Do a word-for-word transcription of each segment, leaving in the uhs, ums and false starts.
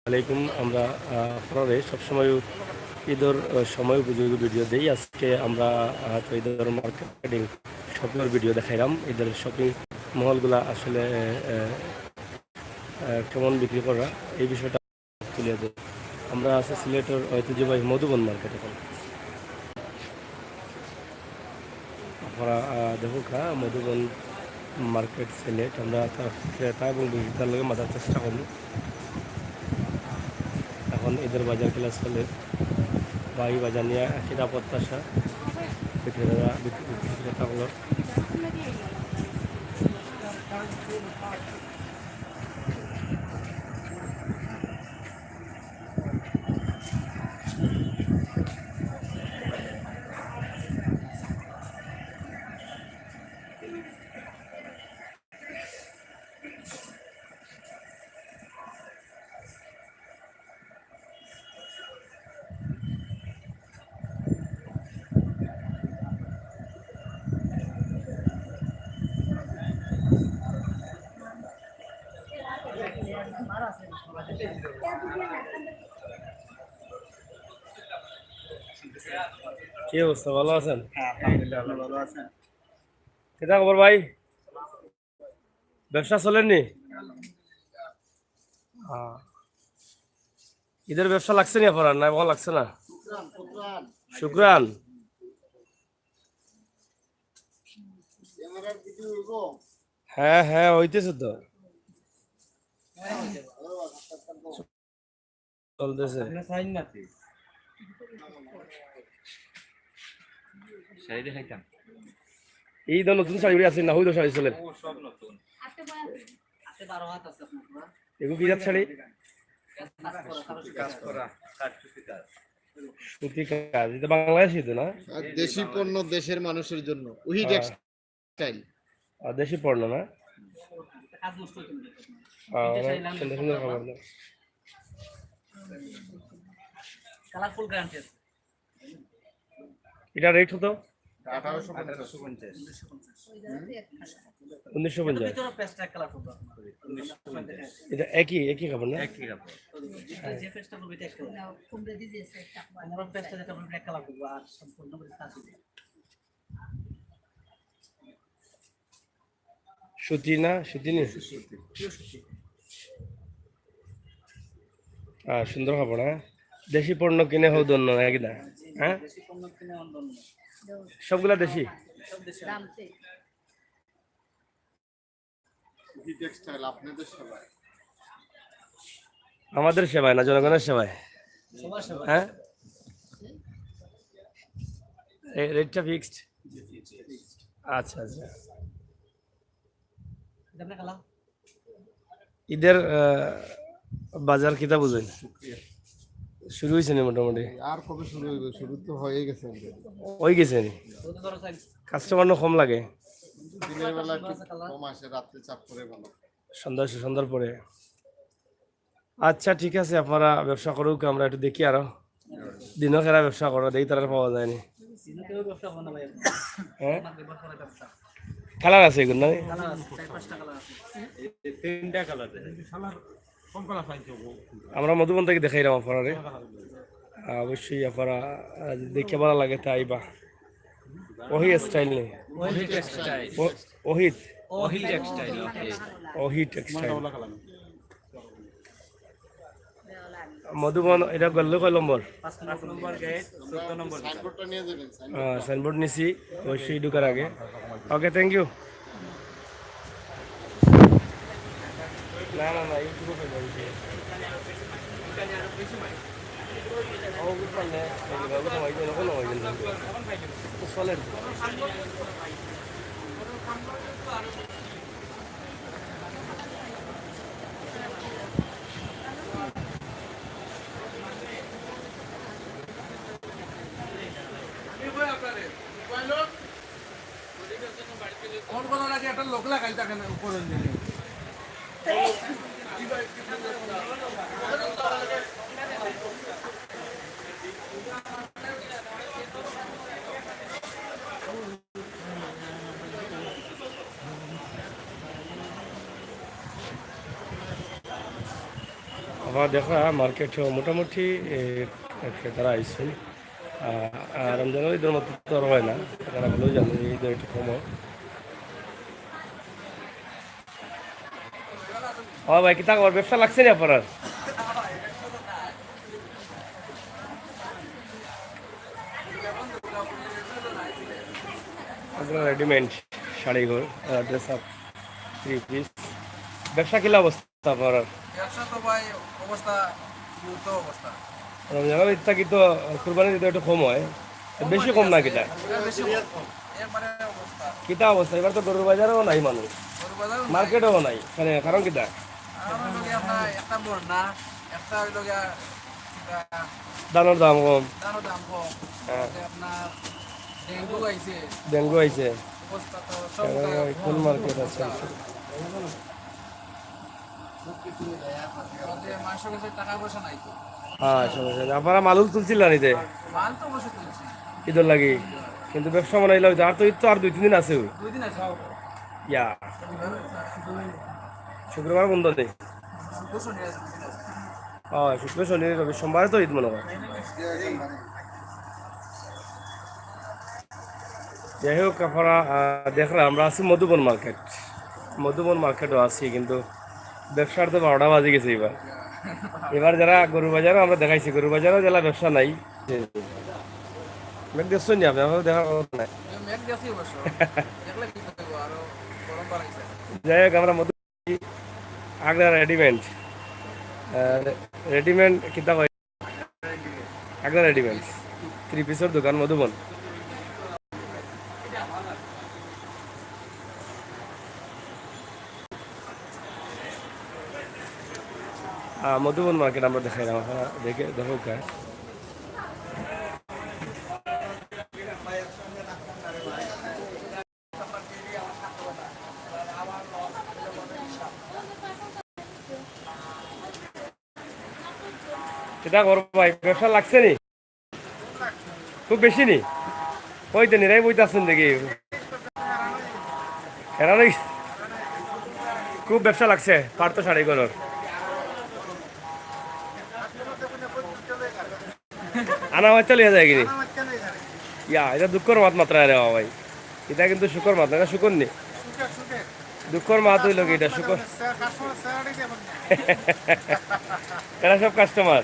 আলাইকুম। আমরা, আহ, আপনারারে সবসময় ঈদর, আহ, সময় উপযোগী ভিডিও দেই। আজকে আমরা, আহ, তো ঈদর মার্কেটিং শপিংর ভিডিও দেখাইলাম। ঈদর শপিং মহলগুলা আসলে, আহ, আহ, কেমন বিক্রি করা, এই বিষয়টা তুলিয়া ধরি। আমরা আছি সিলেটর ঐতিহ্যবাহী মধুবন মার্কেট এখন। আপনারা, আহ, দেখুক্কা, মধুবন মার্কেট সিলেট। আমরা তার ক্রেতা এবং বিক্রেতার লগে মাতার চেষ্টা করমু। এখন ঈদর বাজার কিলা চলের, ভাই বাজার নিয়া কিতা প্রত্যাশা বিক্রেতা, বিক্রে-, বিক্রেতা অকলর। কি অবস্থা, ভালো আছেন? হ্যাঁ, আলহামদুলিল্লাহ, আপনি ভালো আছেন? কিতা খবর ভাই? ব্যবসা চলের নি? হ্যাঁ। ঈদর ব্যবসা লাগছে নি আপনার? না, এখন লাগছে না? শুক্রান। হ্যাঁ, হ্যাঁ, হইতেছে তো। চলতেছে। শাড়ি দেখাইতাম। এই তো নতুন শাড়ি উড়ে আছে না, হইতো শাড়ি চলের। ও, সব নতুন। এগু কি জাত শাড়ি? কাজ করা, কাজ করা, কাজ সুতি কাজ। সুতি কাজ, এটা বাংলাদেশি তো না? আর দেশি পণ্য দেশের মানুষের জন্য, ওই হ্যাঁ। টেক্সটাইল। আর দেশি পণ্য না? কাজ নষ্ট হইতো না। হ্যাঁ, সুন্দর সুন্দর কাপড়। কালারফুল গ্যারান্টি আছে। এটা রেট কত? আঠারোশো পঞ্চাশ। উনিশশো পঞ্চাশ। এটা একই, একই কাপড় না? একই কাপড়। সুতি না, সুতি নি? হ্যাঁ, সুন্দর কাপড়, হ্যাঁ। দেশি পণ্য কিনে হও ধন্য, একদম, হ্যাঁ? সবগুলা দেশি? আমাদের সেবায় না, জনগণের সেবায়। হ্যাঁ, রেটটা ফিক্সড। আচ্ছা, আচ্ছা। ঈদর, আহ, বাজার কিতা বুঝইন? শুরু হইছে নি মোটামুটি? আর কবে শুরু হইব? শুরু তো হয়ে গেছে already। হয়ে গেছে নি? কাস্টমার না কম লাগে? দিনের বেলা একটু কম আসে, রাত্রে চাপ পড়ে ভালো। সন্ধ্যা, সন্ধ্যার পরে। আচ্ছা, ঠিক আছে, আপনারা ব্যবসা করুক, আমরা একটু দেখি আরো। দিনও খেরা ব্যবসা করো, দেখি তারা পাওয়া যায়নি। হ্যাঁ? কালার আছে এগুলো না? আমরা মধুবন থেকে দেখাইলাম আপনারা। আহ, অবশ্যই আপনারা, আহ, যদি দেখে ভালো লাগে তা আইবা। ওহি স্টাইল নেই? ওহি টেক্সটাইল। ও-, ওহিত? ওহি টেক্সটাইল, ওকে। ওহি টেক্সটাইল। মধুবন, এটা গেল কয় নম্বর? পাঁচ নম্বর গেট, চোদ্দ নম্বর। সাইনবোর্ডটা নিয়ে যাবেন, সাইনবোর্ড। হ্যাঁ, সাইনবোর্ড নিছি, অবশ্যই ঢুকার আগে। ওকে, থ্যাংক ইউ। না, না, না, ইউটিউবে ফেলবো, ইউটিউবে। ও, বুঝলাম না, এই যে বাবু সবাই যেন কোনো হয় কিন্তু। তো চলেন। কোন কথা লাগে একটা লোক লাগাই থাকে না উপরে দিলে। আমার দেখা মার্কেটে মোটামুটি, এ, ক্রেতারা আইসেন। আ, আর রমজানের ঈদের মতো তো আর হয় না, তারা ভালোই জানেন, ঈদে একটু কম হয়। ও ভাই, কিতা খবর? ব্যবসা লাগছে নি আপনার? আপনার রেডিমেড শাড়িঘর, আ, ড্রেস আপ, থ্রি পিস। ব্যবসা কিলা অবস্থা আপনার? ব্যবসা তো ভাই অবস্থা, গুরুতর অবস্থা। রমজানের ঈদটা কি তো কুরবানির ঈদে একটু কম হয়? তো কম বেশি হয়, কম ঠিক না আছে। কিতা? এটা বেশি কম। এরপরে অবস্থা। কিতা অবস্থা? এবার তো গরুর বাজারেও নাই মানুষ, গরুর বাজারও নাই। মার্কেটেও নাই। মানে, কারণ কিতা? কারণ হইল গিয়া আপনার একটা বন্যা, একটা হইল গিয়া, এটা ধানের দাম কম। ধানের দাম কম। হ্যাঁ। তাতে আপনার ডেঙ্গু আইছে। ডেঙ্গু আইছে। অবস্থা তো সব হ্যাঁ, জায়গায় কোন মার্কেট আছে? আমাদের মানুষের কাছে টাকা পয়সা নাই তো। হ্যাঁ, সমস্যা নাই। আপনারা মালুল তুলছিলা নিতে? মাল তো অবশ্যই তুলছি। ঈদর লাগি? কিন্তু ব্যবসা মনে হইলে হইতো। আর তো ঈদ তো আর দুই তিন দিন আছে। দুই দিন আছে। ইয়া। শুক্রবার বন্ধ নেই? শুক্র শনি আছে, দুই দিন আছে। হ্যাঁ, শুক্র শনি রবি সোমবারে তো ঈদ মনে হয়। যাই হোক, আপনারা, আহ, দেখরা আমরা আছি মধুবন মার্কেট। মধুবন মার্কেটও আছি, কিন্তু ব্যবসার তো বারোটা বাজি গেছে এবার। এবার যারা গরু বাজারও আমরা দেখাইছি, গরু বাজারও যারা ব্যবসা নাই। মেঘ দেখছেন নি আপনি? আমাদের দেখার কথা নাই। মেঘ দেখছি অবশ্য। দেখলে কি করবো, আরো গরম বাড়াইছে। যাই হোক, আমরা মধু-, আগ্রা রেডিমেড, আহ, রেডিমেড কিতা কয়? আগ্রা রেডিমেড থ্রি পিসের দোকান মধুবন। আহ, মধুবন মার্কেট আমরা দেখাইলাম, আপনারা দেখে, দেখো কা। কিতা করো ভাই, ব্যবসা লাগছে নি? খুব বেশি নি? ওই তো নিরাই বইতে আসছেন দেখি। এরা নাকি খুব ব্যবসা লাগছে, পারতো শাড়ি করার। আনা হয়তো লিয়ে যায় কিনি? ইয়া, এটা দুঃখর মাত মাত্রা রে বাবা ভাই। এটা কিন্তু সুখর মাত না, এটা সুখর নি। দুঃখর মাত হইল কি এটা, সুখর। এরা সব কাস্টমার।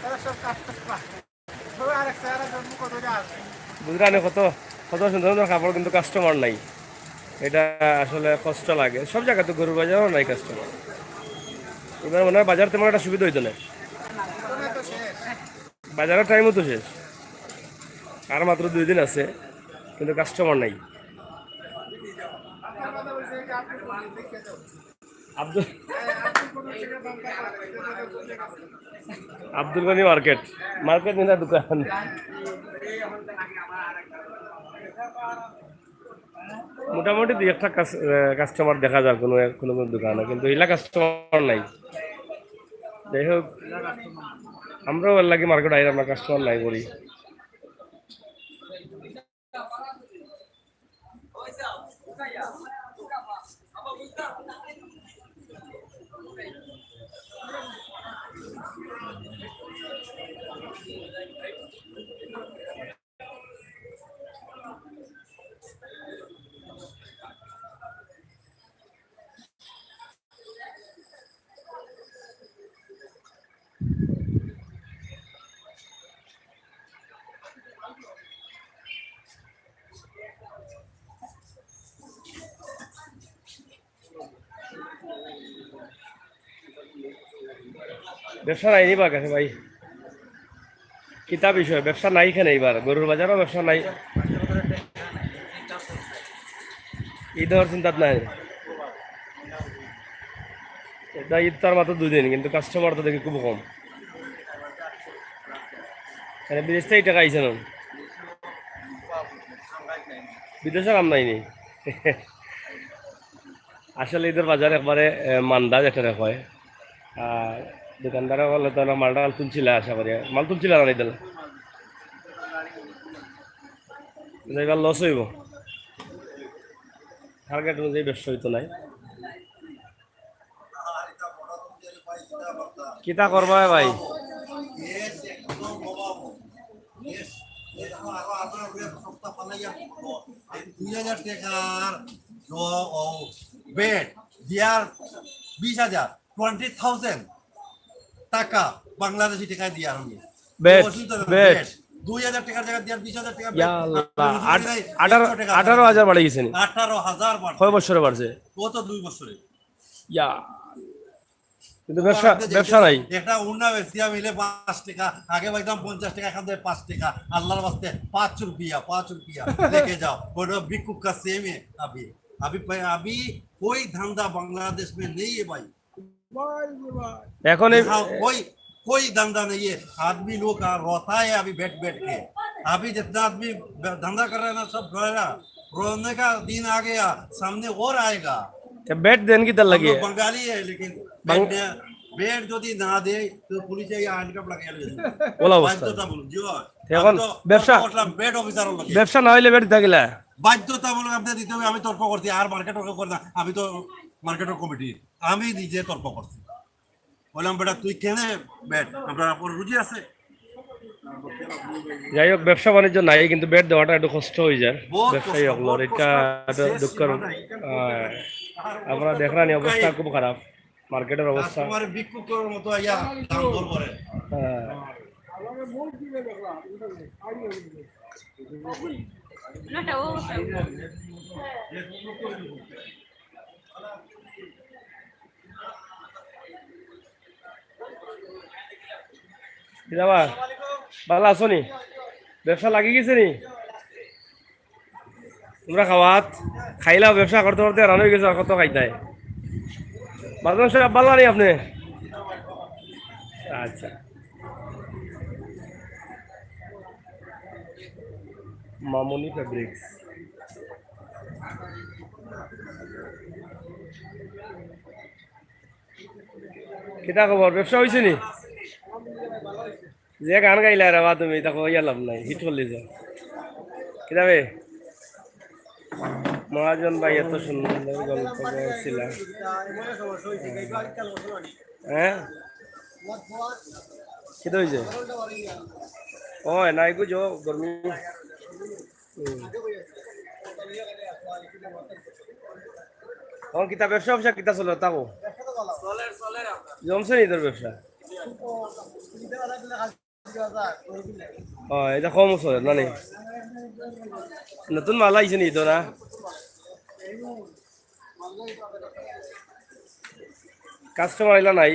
বুঝরা নি, কত, কত সুন্দর সুন্দর কাপড়, কিন্তু কাস্টমার নাই। এটা আসলে কষ্ট লাগে। সব জায়গাতে গরুর বাজারও নাই কাস্টমার। এবার মনে হয় বাজার তেমন একটা সুবিধা হইতো না। বাজারের টাইমও তো শেষ, আর মাত্র দুই দিন আছে, কিন্তু কাস্টমার নাই। আব্দুল, আব্দুল গনি মার্কেট, মার্কেট নিনা দোকান। মোটামুটি দুই একটা কাস-, আহ, কাস্টমার দেখা যায় কোনো এক, কোনো কোনো দোকানে, কিন্তু ইলা কাস্টমার নাই। যাই হোক, আমরাও এর লাগি মার্কেট আইলাম না, কাস্টমার নাই করি। ব্যবসা নাই নি বা কাছে ভাই? কিতা বিষয়, ব্যবসা নাই কেনে এবার? গরুর বাজারও ব্যবসা নাই, ঈদর চিন্তাত নাই। এটা ঈদ তো আর মাত্র দুই দিন, কিন্তু কাস্টমার তো দেখি খুব কম। মানে বিদেশ থেকে টাকা আইছে না, বিদেশে কাম নাই নি। আসলে ঈদর বাজার একবারে, এ, মান্দা যেটা কয়। আর দোকানদারে বলে তো না, মালটা মাল তুলছিলা, আশা করি মাল তুলছিলা না ঈদর। এবার লস হইব, টার্গেট অনুযায়ী ব্যবসা হইতো নাই। কিতা করবা ভাই? দুই হাজার টাকার বেড দিয়ার বিশ হাজার, টোয়েন্টি থাউজেন্ড টাকা, বাংলাদেশি টাকায় দিয়ার আমি। Bed, bed. দুই হাজার টাকার জায়গায় দিয়ার বিশ হাজার টাকা। ইয়া আল্লাহ, আঠারো হাজার বাড়ি গেছে নি? আঠারো হাজার বাড়ছে। কয় বছরে বাড়ছে? গত দুই বছরে। ইয়া, কিন্তু ব্যবসা, ব্যবসা নাই। একটা উন্না বেশি আমি পাঁচ টাকা, আগে পাইতাম পঞ্চাশ টাকা, এখন দেয় পাঁচ টাকা। আল্লাহর ওয়াস্তে পাঁচ রুপিয়া, পাঁচ রুপিয়া রেখে যাও। ওটা ভিক্ষুক কা সেম अभी। अभी कोई धंधा बांग्लादेश में नहीं है भाई। এখন এই कोई कोई धंधा नहीं है। आदमी लोग का रोता है अभी बैठ बैठ के। अभी जितना आदमी धंधा कर रहा है ना, सब रोएगा। रोने का दिन आ गया, सामने और आएगा। বেড দেন কিতার লাগি? बंगाली है लेकिन বেড যদি না দেয় তো পুলিশে এই আইন কাপ লাগাই আনবে। ওলা অবস্থা। বাধ্যতামূলক, জি। এখন ব্যবসা, বেড অফিসার লাগে। ব্যবসা না হইলে বেড দিতা কিলা? বাধ্যতামূলক আপনি দিতে হবে। আমি তর্ক করছি, আর মার্কেট ওকে করে না, আমি তো মার্কেটের কমিটি, আমি নিজে তর্ক করছি। বললাম, বেটা, তুই কেনে বেড? আমরা পর রুজি আছে। যাই হোক, ব্যবসা বাণিজ্য নাই, কিন্তু বেড দেওয়াটা একটু কষ্ট হয়ে যায় ব্যবসায়ী হকলর। এটা একটা দুঃখর। আহ, আপনারা দেখরা নি, অবস্থা খুব খারাপ, মার্কেটের অবস্থা। কাস্টমারে ভিক্ষুক করার মতো আইয়া দাম দর করে। হ্যাঁ। কিতাবা, ভালা আছো নি? ব্যবসা লাগি গেছে নি? তোমরা খাওয়াত খাইলাও, ব্যবসা করতে করতে রান হয়ে গেছে, আর কত খাইতায়? বাজার সাহেব, ভালা নি আপনি? আচ্ছা। মামুনি ফেব্রিক্স। কিতা খবর, ব্যবসা হইছে নি? যে গান গাইলা রে বা তুমি, তা কইয়া লাভ নাই, হিট করলি যাও। কিতাবে? মহাজন ভাই এত সুন্দর গল্প করছিলা। হ্যাঁ? কিতা হইছে? ও, নাই গো, গরমি। হুম। এখন কিতা ব্যবসা ব্যবসা কিতা চলে, তাকো? জমছে নি তোর ব্যবসা? ও, এটা কম চলে না নি? নতুন মাল আইছে নি তো না? কাস্টমার আইলা নাই?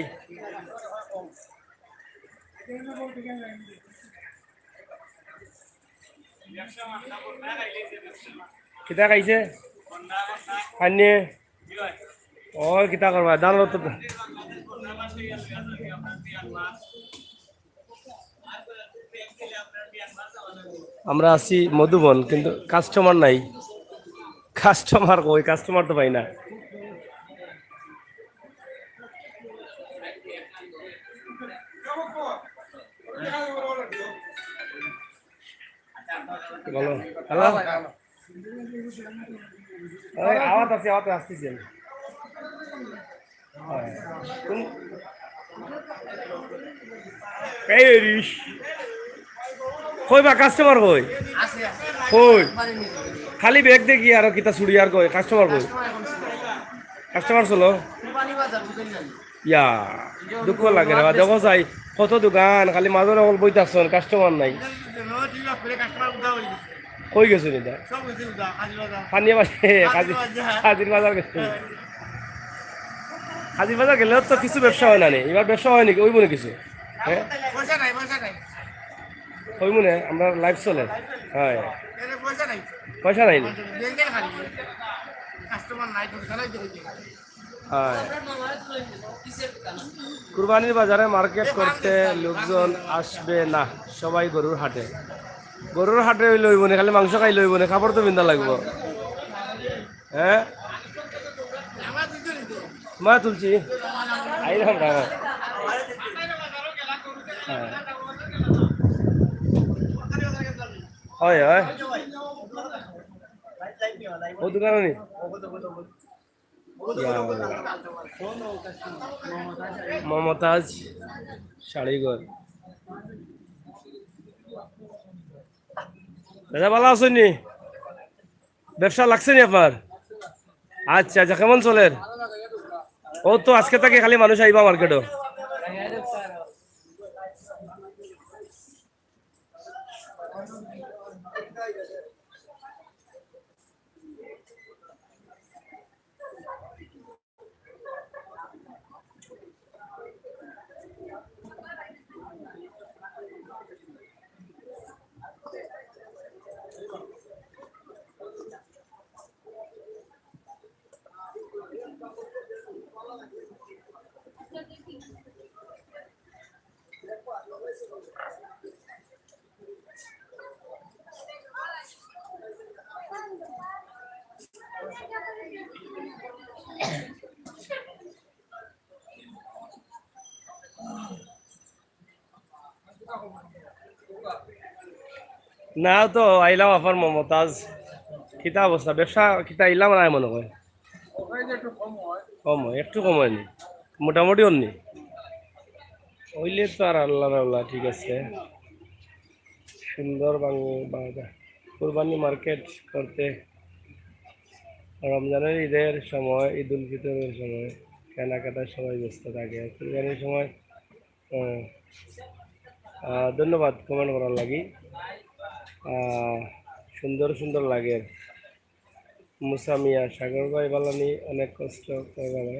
কিতা খাইছে? খাইনি? ও, কিতা করবা? দাম তো। আমরা আছি মধুবন, কিন্তু কাস্টমার নাই। কাস্টমার কই? কাস্টমার তো পাই না। বলো, হ্যালো। আরে, আওয়াজ আছে, আওয়াজ আসতেছে। এই রিশ। কই বা কাস্টমার কই? কই? খালি ব্যাগ দেখি আর কিতা চুড়ি আর কই? কাস্টমার কই? কাস্টমার চলো। ইয়া, দুঃখ লাগে রে বা। দেখো চাই, কত দোকান, খালি মাঝে অকল বই থাকছন, কাস্টমার নাই। কই গেছে নি দা? পানি পাশে, কাজি, কাজির বাজার গেছে। কাজির বাজার গেলে তো কিছু ব্যবসা হয় না নি, এবার ব্যবসা হয় নাকি? ওই মনে কিছু, হ্যাঁ? ওই মনে আমরা লাইভ চলে, হ্যাঁ। পয়সা নাই নি। হ্যাঁ। কুরবানির বাজারে মার্কেট করতে লোকজন আসবে না, সবাই গরুর হাটে। গরুর হাটে হইলে হইব না, খালি মাংস খাইলে হইব না, কাপড় তো পিন্দা লাগবো। হ্যাঁ, মা তুলছি, আইলাম না। হ্যাঁ। হয়, হয়। ও দোকানে নি? ইয়া। মমতাজ শাড়িঘর। দাদা, ভালা আছইন নি? ব্যবসা লাগছে নি আপনার? আচ্ছা, আচ্ছা, কেমন চলের? ও তো আজকে থাকি খালি মানুষ আইবা মার্কেটো। না তো, আইলাম আবার মমতাজ। কিতা অবস্থা? ব্যবসা কিতা আইলাম না মনে হয়? কম হয়, একটু কম হয়নি, মোটামুটি অন্নি। অইলে তো আর আল্লাহ আল্লাহ, ঠিক আছে। সুন্দর বাং-, বাজার। কুরবানি মার্কেট করতে রমজানের ঈদের সময়, ঈদ উল ফিতরের সময় কেনাকাটার সময় ব্যস্ত থাকে। কুরবানির সময়, আহ, আহ, ধন্যবাদ কমেন্ট করার লাগি। আহ, সুন্দর সুন্দর লাগে। মুসা মিয়া, সাগর ভাই বালানি অনেক কষ্ট করে।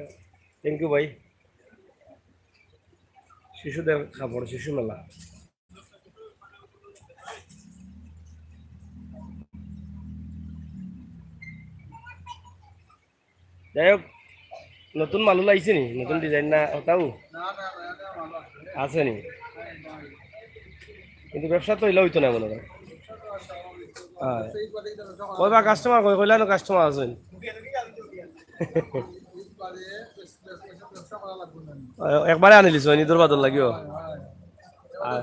থ্যাংক ইউ ভাই। শিশুদের কাপড়, শিশু মেলা। যাই হোক, নতুন মাল উলাইছে নি? নতুন ডিজাইন না ওটাও আছে নি? কিন্তু ব্যবসা তো ইলা হইতো না মনে হয়। হ্যাঁ। কইবা কাস্টমার কই, কইলা না কাস্টমার আছইন। একবারে আনিলিছো, ঈদর বাদর লাগিও। আর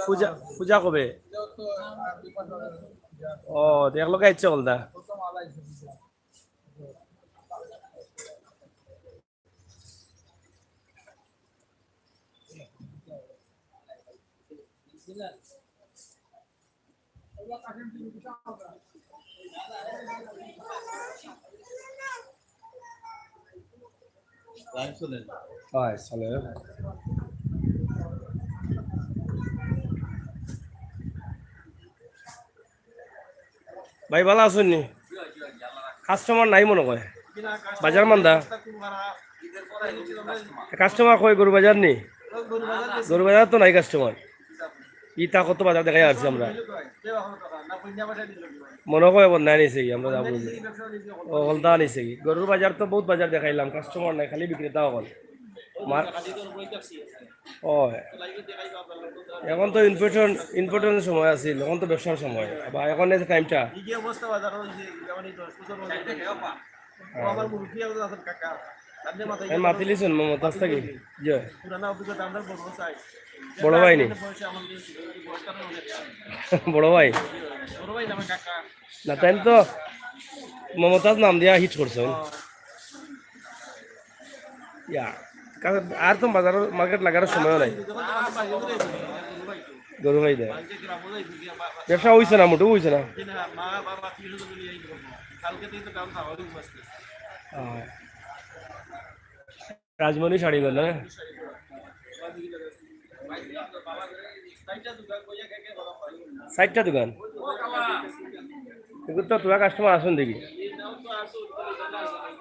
পূজা, পূজা কবে? ও, তো এক লগে আইছে বলতা। হয়, চলে। ভাই, ভালা আছইন নি? কাস্টমার নাই মনে হয়, বাজার মান্দা। কাস্টমার কই? গরু বাজার নি? গরু বাজার তো নাই কাস্টমার। ইতা কত বাজার দেখাই আরছি আমরা। মনে হয় বন্যায় নিছে কি, আমরা যা বুঝি। ও, হলদা নিছে কি? গরুর বাজার তো বহুত বাজার দেখাইলাম, কাস্টমার নাই, খালি বিক্রেতা অকল। মা-, ও, এখন তো ইনফ্লেশন, ইনফ্লেশনের সময় আছিল, এখন তো ব্যবসার সময়। আবার এখন এই যে টাইমটা। আমি মাতিলিছুন মমতাজ থাকি। জি। বড় ভাই নি? বড় ভাই। না, তাই তো মমতাজ নাম দিয়া হিট করছে। ইয়া, কারণ আর তো বাজার মার্কেট লাগার সময় নাই। গরু ভাই দেয়। ব্যবসা হইছে না, মোটেও হইছে না। হ্যাঁ। রাজমণি শাড়ি ঘর না? চাইরটা দোকান। কিন্তু তো তোরা কাস্টমার আছইন দেখি।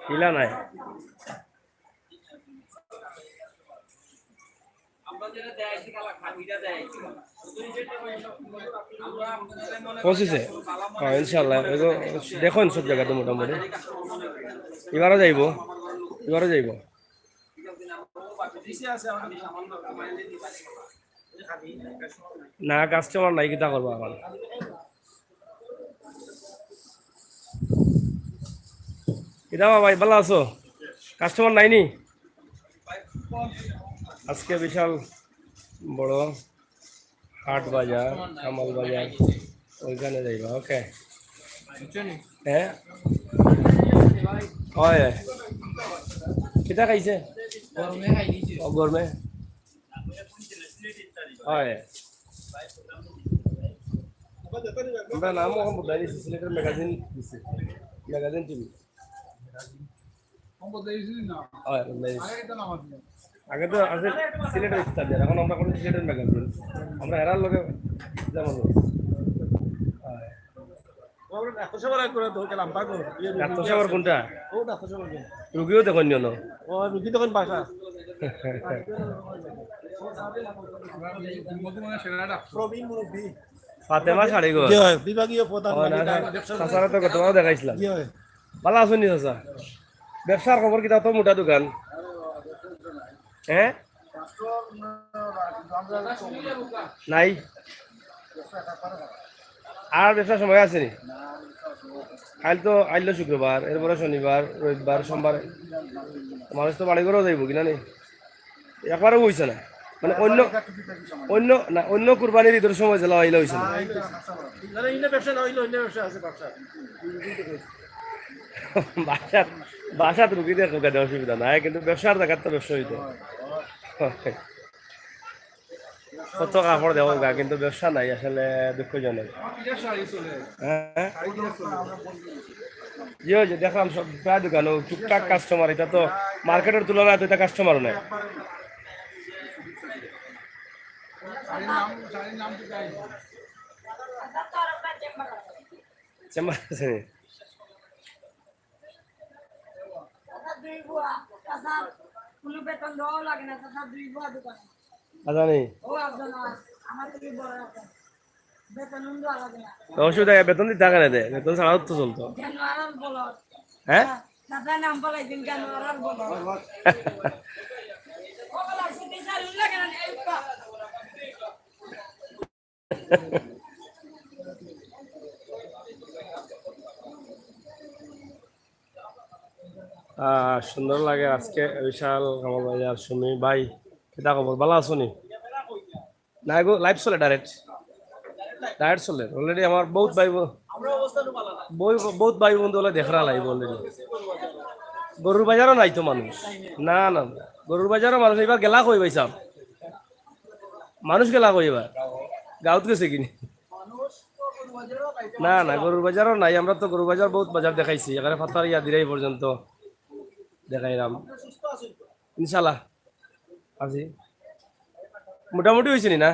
কিলা নাই। পৌঁছিছে? হ্যাঁ, ইনশাআল্লাহ। এগো দেখইন সব জাগাত মোটামুটি। এবারও যাইবো, এবারও যাইবো। না, কাস্টমার নাই, কিতা করবো এখন? কিতা বা ভাই, ভালা আছো? কাস্টমার নাই নি? আজকে বিশাল বড় হাট বাজার, কামাল বাজার, ওইখানে যাইবা, ওকে? হ্যাঁ? অয়, অয়। কিতা খাইছে? গরমে খাই দিছে। ও, গরমে। অয়। আমরা নাম অখন বদলাই দিছি, সিলেটের ম্যাগাজিন দিছি। Magazine TV. অয়, বদলাই দিছি। আগে তো আছে সিলেটের স্টার, অখন আমরা করি সিলেটের ম্যাগাজিন। আমরা এরার লগে যেমন অয়। ডাক্তার সাবর কোনটা? রুগীও দেখইন নি অনো? ও, রুগী দেখইন বাসা। ফাতেমা শাড়ি ঘর। জি অয়, বিভাগীয় প্রধান ও, না, নাকি না, তার ব্যবসা চাচারা তো গতবারও দেখাইছিলাম। জি অয়। ভালা আছইন নি চাচা? ব্যবসার খবর কিতা? তো মোটা দোকান। হ্যাঁ? নাই। আর ব্যবসার সময় আছে নি? কাইল তো আইলো শুক্রবার, এরপরে শনিবার, রবিবার, সোমবার। মানুষ তো বাড়ি ঘরেও যাইব কিনা নি? একবারও অইছে না। মানে অন্য, অন্য, না, অন্য কুরবানির ঈদের সময় যেলা অইলে অইছে না। বাসাত, বাসাত রুগী দেখো কেন অসুবিধা নাই, কিন্তু ব্যবসার জায়গার তো ব্যবসা অইতো। কত কাপড় দেখো গা, কিন্তু ব্যবসা নাই, আসলে দুঃখজনক। হ্যাঁ? জি, ওই যে দেখলাম সব প্রায় দোকান, ও টুকটাক কাস্টমার, এটা তো মার্কেটের তুলনায় তো এটা কাস্টমারও নাই। চেম্বার আছে নি? চাচা, দুই বুয়া, চাচা, কোনো বেতন দেওয়াও লাগে না, চাচা, দুই বুয়া দোকানে। আচ্ছা, নি? ও, একজন আছে, আমার থেকে বড় আছে। বেতন দেওয়া লাগে না। তো অসুবিধা কি? বেতন দিতে থাকে না দে, বেতন ছাড়াও তো চলতো। জানোয়ার বলো। হ্যাঁ? চাচা নাম বলাই দিন, জানোয়ার বলো। ও বলো, ছুটি চালু লাগে না, এই বা- আহ, সুন্দর লাগে আজকে বিশাল কামাল বাজার। সুমি ভাই, কিতা খবর? ভালা আছো নি? না গো, লাইভ চলে ডাইরেক্ট। ডাইরেক্ট চলে। Already আমার বহুত ভাই ব-, বই-, বহুত ভাই বন্ধু অকলে দেখরা লাইভ already। গরুর বাজারও নাই তো মানুষ। না, না, না। গরুর বাজারও মানুষ এবার গেলা কই ভাই সাহেব? মানুষ গেলা কই এবার? গাঁওত গেছে কিনি? না, না, গরুর বাজারও নাই। আমরা তো গরুর বাজার বহুত বাজার দেখাইছি। এখানে ফাতারিয়া দিরাই পর্যন্ত দেখাইলাম। ইনশাল্লাহ। আছি। মোটামুটি অইছে নি না?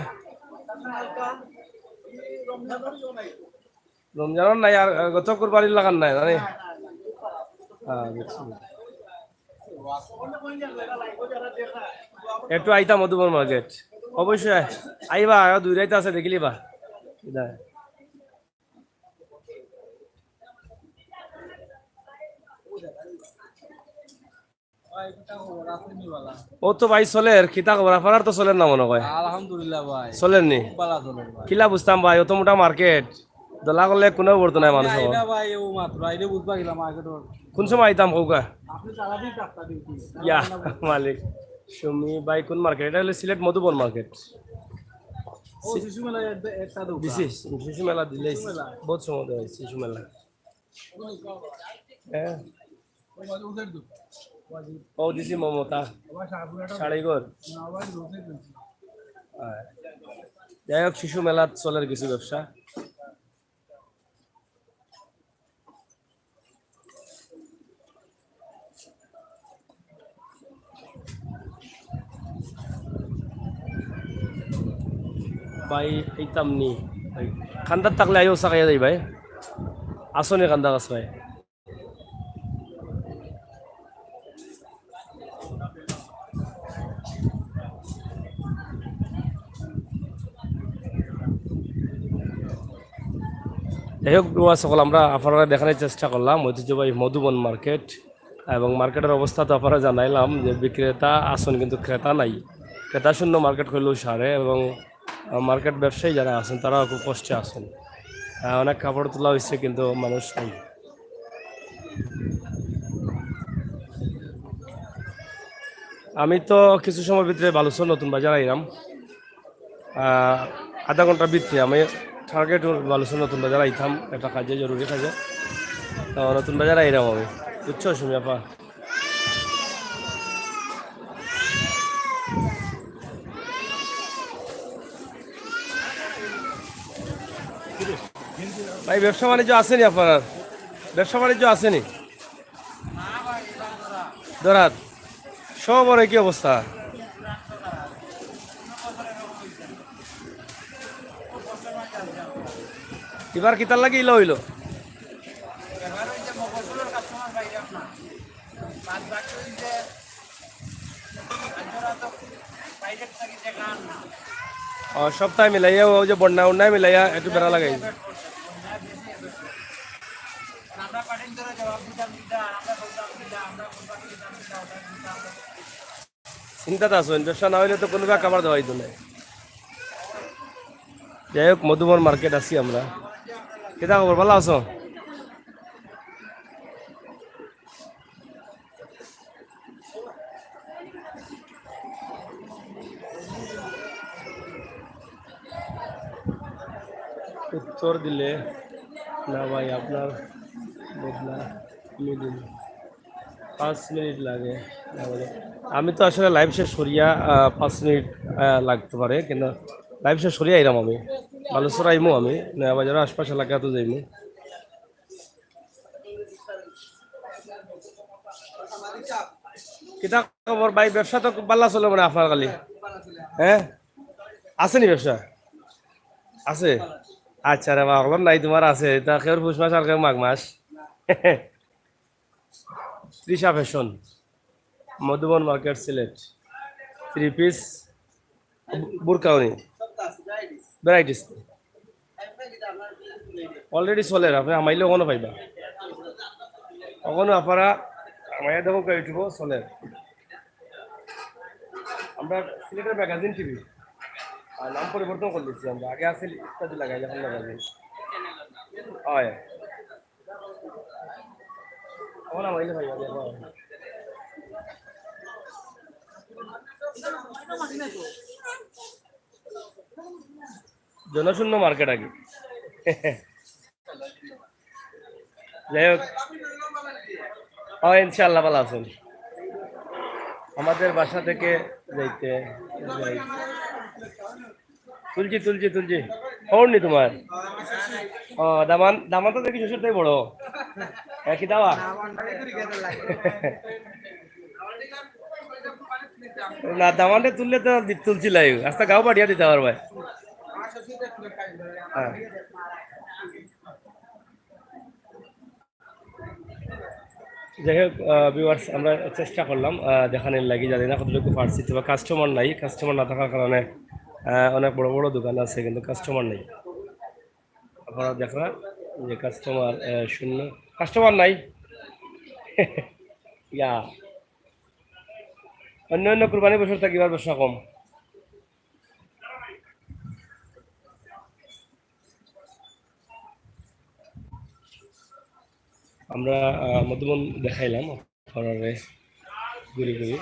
রমজানর নাই আর, আর গত কুরবানির লাখান নাই, জানি? হ্যাঁ, বুঝছি। একটু আইতাম মধুবন মার্কেট। অবশ্যই আইবা, আরো দুই রাইত আছে, দেখিলিবা। ও তো ভাই চলের, কিতা খবর? আপনার তো চলের না মনে হয়। আলহামদুলিল্লাহ ভাই। চলের নি? খুব ভালা চলের ভাই। কিলা বুঝতাম ভাই, অত মোটা মার্কেট, দলা করলে কোনো পড়তো নাই মানুষ। আইরা ভাই, ও মাত্র আইলে বুঝবা গেলাম মার্কেটর। কোন সময় আইতাম কউকা? আপনি সারাদিন রাস্তা ডিউটি। ইয়া, মালিক। সুমি ভাই কোন মার্কেট? এটা হলো সিলেট মধুবন মার্কেট। ও, শিশু মেলা একটা, একটা দোকান। দিছি, শিশু মেলা দিলে শিশু মেলা। বহুত সময় দেওয়া হয়েছে শিশু মেলা। হ্যাঁ। ও দিছি মমতা। শাড়িঘর। হ্যাঁ। যাই হোক, শিশু মেলাত চলের কিছু ব্যবসা। ভাই, এইতাম নি। ভাই, কান্দাত থাকলে আইও, চা খাইয়া যাই ভাই। আসো নি কান্দা গাছ ভাই। যাই হোক, বিয়ার্স সকল, আমরা আপনারা দেখানোর চেষ্টা করলাম ঐতিহ্যবাহী মধুবন মার্কেট, এবং মার্কেটের অবস্থা তো আপনারা জানাইলাম যে বিক্রেতা আছেন কিন্তু ক্রেতা নাই, ক্রেতা শূন্য মার্কেট কইলেও সারে, এবং আহ, মার্কেট ব্যবসায়ী যারা আছেন তারাও খুব কষ্টে আছেন। আহ, অনেক কাপড় তোলা হয়েছে কিন্তু মানুষ নাই। আমি তো কিছু সময় ভিতরে বালুচর নতুন বাজার আইলাম। আহ, আধা ঘন্টার ভিতরে আমি টার্গেট বালুচর নতুন বাজার আইতাম একটা কাজে, জরুরি কাজে। তো নতুন বাজার আইলাম আমি। বুঝছো সুমি আপা? ভাই, ব্যবসা বাণিজ্য আছেনি আপনার? ব্যবসা বাণিজ্য আছেনি? ধরাত সবর একই অবস্থা। এবার কিতার লাগি ইলা অইলো? ও, সপ্তাহে মিলাইয়া, ওই যে বন্যা উন্নয় মিলাইয়া একটু বেড়া লাগাই। চিন্তাত আছইন, ব্যবসা না অইলে তো কুনুবা খাবার দেওয়া অইতো নায়। যাই হোক, মধুবন মার্কেট আছি আমরা। কিতা খবর, ভালা আছো? উত্তর দিলে না ভাই, আপনার বদলা মিলিল। পাঁচ মিনিট লাগে। না ভাই, আমি তো আসলে লাইভ শেষ করিয়া, আহ, পাঁচ মিনিট, আহ, লাগতে পারে, কিন্তু লাইভ শেষ করিয়া আইরাম আমি। বালুচর আইমু আমি, নয়া বাজারের আশপাশ এলাকাত যাইমু। কিতা খবর ভাই? ব্যবসা তো খুব ভালা চলে মনে হয় আপনার খালি, হ্যাঁ? আছেনি ব্যবসা? আছে? আচ্ছা রে বা, অখন নাই, তুমার আছে। ইতা কেউর পুষ মাস আর কেউর মাঘ মাস। তৃষা ফ্যাশন, মধুবন মার্কেট, সিলেট। থ্রি পিস, বুরকাউনি, ভ্যারাইটিস। Already চলের, আপনে হামাইলে অখনো পাইবা। অখনো আপনারা হামাইয়া দেখউক্কা, YouTube-ও চলের। আমরা সিলেটের ম্যাগাজিন টিভি, আর নাম পরিবর্তন করি দিছি আমরা। আগে আছিল ইত্যাদি লাগাইল, অখন ম্যাগাজিন। অয়। অখন হামাইলে পাইবা, দেখো। জনশূন্য মার্কেট আগে। যাই হোক, ও ইনশাআল্লাহ ভালা আছইন। আমাদের বাসা থেকে যাইতে, যাই। তুলছি, তুলছি, তুলছি। খবর নি তুমার? ও, দামান, দামান তো দেখি শ্বশুর তাই বড়। একই দাওয়া। না, দামান্ডে তুললে তো দি-, তুলছি লাইভ। আস্তা গাঁও পাঠিয়া দিতা পারবায়। হ্যাঁ। যাই হোক, আহ, viewers, আমরা চেষ্টা করলাম, আহ, দেখানির লাগি, জানি না কতটুকু পারছি, তবে কাস্টমার নাই, কাস্টমার না থাকার কারণে, আহ, অনেক বড় বড় দোকান আছে, কিন্তু কাস্টমার নেই। আপনারা দেখরা যে কাস্টমার, আহ, শূন্য, কাস্টমার নাই। ইয়া, অন্য অন্য কুরবানি বছর থাকি এবার ব্যবসা কম। আমরা, আহ, মধুবন দেখাইলাম আপনারারে ঘুরি ঘুরি,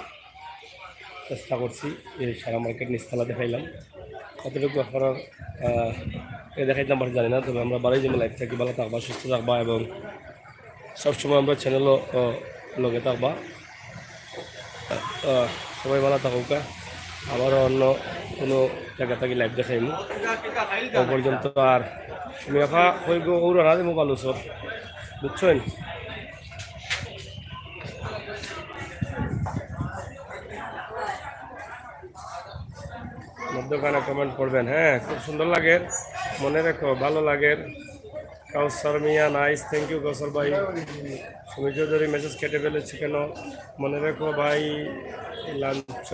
চেষ্টা করছি এই সারা মার্কেট নিচতলা দেখাইলাম। কতটুকু আপনারা, আহ, এ দেখাইতাম পারছি জানি না, তবে আমরা বাড়ি যাইমু। লাইভ থাকি ভালা থাকবা, সুস্থ থাকবা এবং সবসময় আমরা চ্যানেলও, আহ, লগে থাকবা। আহ, সবাই ভালা থাকউক্কা। আবারও অন্য কুনু জাগা থাকি লাইভ দেখাইমু। ও পর্যন্ত আর তুমি একা হইব, ওরা না দেবো বালুচর, বুঝছইন? মধ্যখানে কমেন্ট করবেন, হ্যাঁ, খুব সুন্দর লাগে, মনে রেখো, ভালো লাগে। কাউসার মিয়া, নাইস, থ্যাংক ইউ কাউসার ভাই। সুমি চৌধুরী মেসেজ কেটে ফেলেছি কেন? মনে রেখো ভাই, লাঞ্চ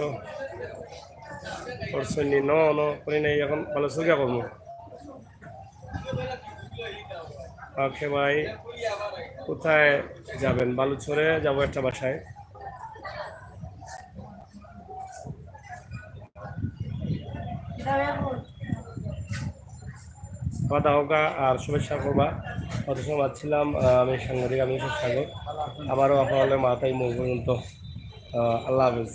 করছনি? ন, ন, করি নাই, এখন ভালো সুবিধা করবো। ওকে ভাই, কোথায় যাবেন? বালুচরে যাবো একটা বাসায়। কথা হোক আর শুভেচ্ছা করবা। অত সময় ছিলাম, আহ, আমি সাংবাদিক, আমি সাগর। আবারও আপনাদের মাথায় মুখ পর্যন্ত, আহ, আল্লাহ হাফেজ।